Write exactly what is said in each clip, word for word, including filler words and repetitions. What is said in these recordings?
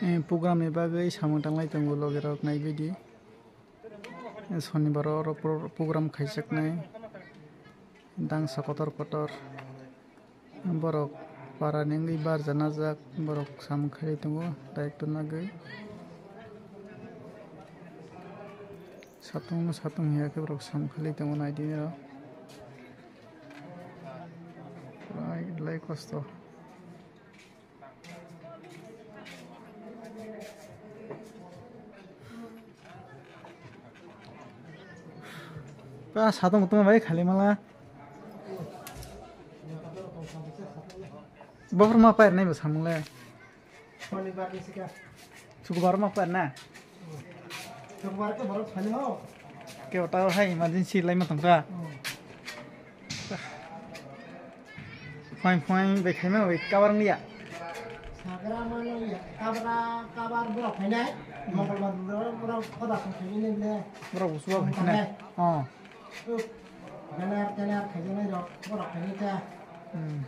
Eh, program ni bagwi samung tanglai tongo, logi rok nai bidi. Sonibar o oro pro-, program khaijaknai. Dangsa kotor kotor. Borok para ni wngwi barjana jak, borok samung khailai tongo, daitw nagwi. Satung satung hiya khe borok samung khailai tongo, naidi nw. Belai, belai kosto. Ba, satung tongma bai khali mala. Bophor ma pair nai bo samung le. Sonibar ni sika. Sukubar ma pair na. Sukubar ke borok sani ho. Ke ota hai emergency lai ma tongka. Hmm. Phain phain bai khaima bai kabar wngya. Sagra mano ya, kabra, kabar borok phainai. Mongolbar borok, borok khoda song phainai le. Borok busuba phainai. Oh. Ganar, ganar khaijaknai rok, borok phainai ta. Hmm.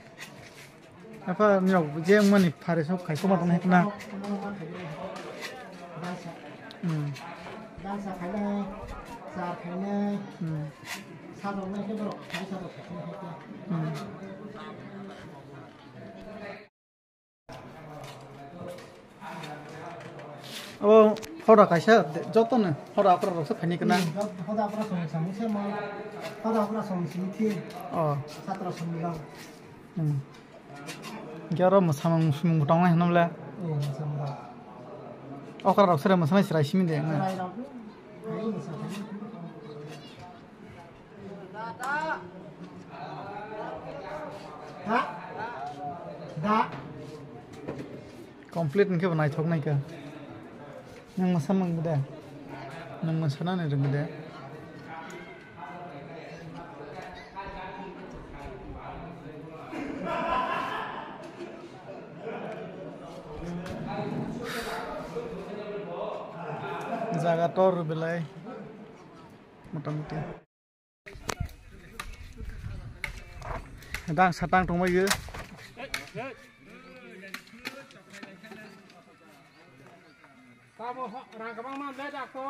Apa nirok je mani phare sok khai koma tong hekna. Hmm. Dansa khainai, char khainai, hmm, sajoknai khe borok khai sajok khainai khe. Hmm. Abo hoda kaisa jotono hoda aphra roksa khaini kana. Hmm, hoda aphra song song se ma, hoda aphra song sing thi. Oh. Satra song lang. Hmm. Garo mwsamung sumung tongnai hwnmle. Oh, mwsamung. Okra rok sere mwsanai chwrai simi de. Chwrai rok. Ai mwsamung. Da. Da. Complete hwnkhe bo naithok naikha. Nwng mwsa mung de. Nwng mwsanani rwngwi de. Jaga tor belai. Motamuti. Dang satang tongbaio. Tamo rang kabang ma le dak to.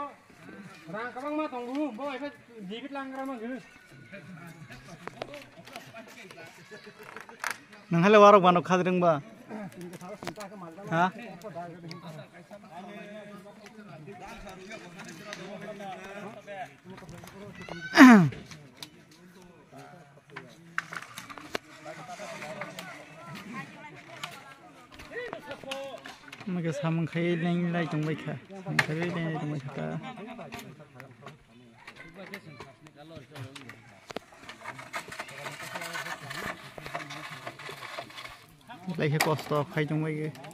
Rang kabang ma tongo. Bo ebe jibit langra ma gwi. Nang hale warok banok khadring ba. Ha? Maka samung khai leng lai tong bai kha. Samung khai leng lai tong bai kha ta. Lai khe kosto khai tong bai kha.